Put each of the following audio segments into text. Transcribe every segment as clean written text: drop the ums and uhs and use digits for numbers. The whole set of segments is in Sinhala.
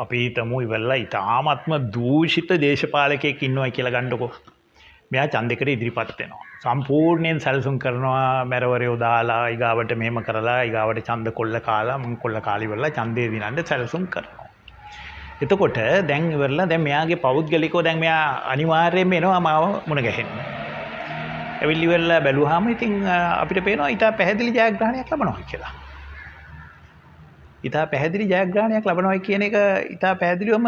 අපි හිතමු ඉවරලා ඉතාමත්ම දූෂිත දේශපාලකයෙක් ඉන්නවා කියලා ගන්නකො. මෙයා ඡන්දයකට ඉදිරිපත් වෙනවා. සම්පූර්ණයෙන් සැලසුම් කරනවා මැරවරයෝ දාලා ඊගාවට මෙහෙම කරලා ඊගාවට ඡන්ද කොල්ල කාලා මං කොල්ල කාලා ඉවරලා ඡන්දේ දිනන්න සැලසුම් කරනවා. එතකොට දැන් ඉවරලා දැන් මෙයාගේ පෞද්ගලිකව දැන් මෙයා අනිවාර්යයෙන්ම එනවා මාව මුණ ගැහෙන්න. ඇවිල්ලි ඉවරලා බැලුවාම ඉතින් අපිට පේනවා ඉතා පැහැදිලි ජයග්‍රහණයක් ලබනවා කියලා. ඉතා පැහැදිලි ජයග්‍රහණයක් ලබනවා කියන එක ඉතා පැහැදිලිවම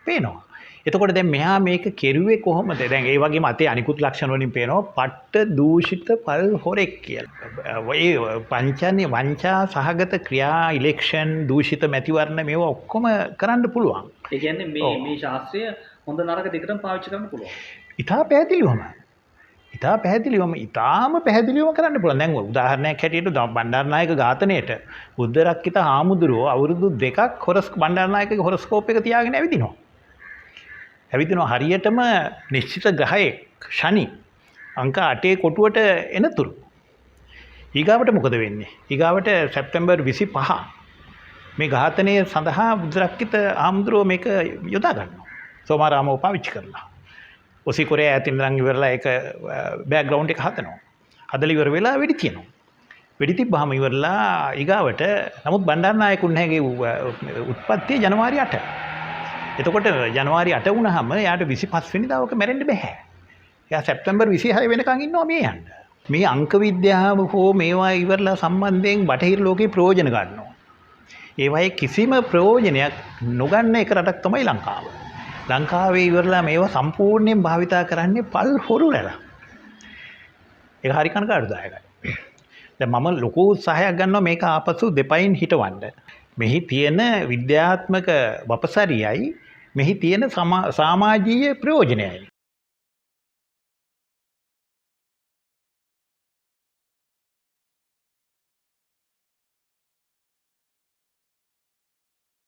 පේනවා. එතකොට දැන් මෙහා මේක කෙරුවේ කොහොමද? දැන් ඒ වගේම අතේ අනිකුත් ලක්ෂණ වලින් පේනවා පට්ට දූෂිත පල් හොරෙක් කියලා. ඒ පංචන්නේ වංචා සහගත ක්‍රියා, ඉලෙක්ෂන්, දූෂිත මැතිවරණ මේවා ඔක්කොම කරන්න පුළුවන්. ඒ කියන්නේ මේ මේ ශාස්ත්‍රය හොඳ නරක දෙකටම පාවිච්චි කරන්න පුළුවන්. ඉතා පැහැදිලිවම. ඉතා පැහැදිලිවම, ඉතාම පැහැදිලිවම කරන්න පුළුවන්. දැන් උදාහරණයක් හැටියට බණ්ඩාරනායක ඝාතනයේට බුද්ධරක්කිත හාමුදුරුවෝ අවුරුදු 2ක් හොරස් බණ්ඩාරනායකගේ හොරස්කෝප් එක තියාගෙන ඇවිදිනවා. ඇවිදිනවා හරියටම නිශ්චිත ග්‍රහයෙක් ශනි අංක 8 කොටුවට එනතුරු. ඊගාවට මොකද වෙන්නේ? ඊගාවට සැප්තැම්බර් 25 මේ ඝාතනය සඳහා බුද්ධරක්කිත හාමුදුරුවෝ මේක යොදා ගන්නවා. සෝමාරාමව පාවිච්චි කරලා. ඔසි කොරේ ඈතින් ඉඳන් ඉවරලා ඒක බෑග්ග්‍රවුන්ඩ් එක හදනවා. හදලා ඉවර වෙලා වෙඩි තියනවා. වෙඩි තිබ්බහම ඉවරලා ඊගාවට නමුත් බණ්ඩාරනායක උන්වහන්සේගේ උත්පත්තිය ජනවාරි 8. එතකොට ජනවාරි 8 වුණාම එයාට 25 වෙනිදා ඔක මැරෙන්න බෑ. එයා සැප්තැම්බර් 26 වෙනකන් ඉන්නවා මේ යන්න. මේ අංක විද්‍යාව හෝ මේවා ඉවරලා සම්බන්ධයෙන් බටහිර ලෝකේ ප්‍රයෝජන ගන්නවා. ඒවායේ කිසිම ප්‍රයෝජනයක් නොගන්න එක රටක් තමයි ලංකාව. ලංකාවේ ඉවරලා මේවා සම්පූර්ණයෙන් භාවිතා කරන්නේ පල් හොරු රැළ. ඒක හරි කනගාටුදායකයි. දැන් මම ලොකු උත්සාහයක් ගන්නවා මේක ආපසු දෙපයින් හිටවන්න. මෙහි තියෙන විද්‍යාත්මක වපසරියයි මෙහි තියෙන සමාජීය ප්‍රයෝජනයයි.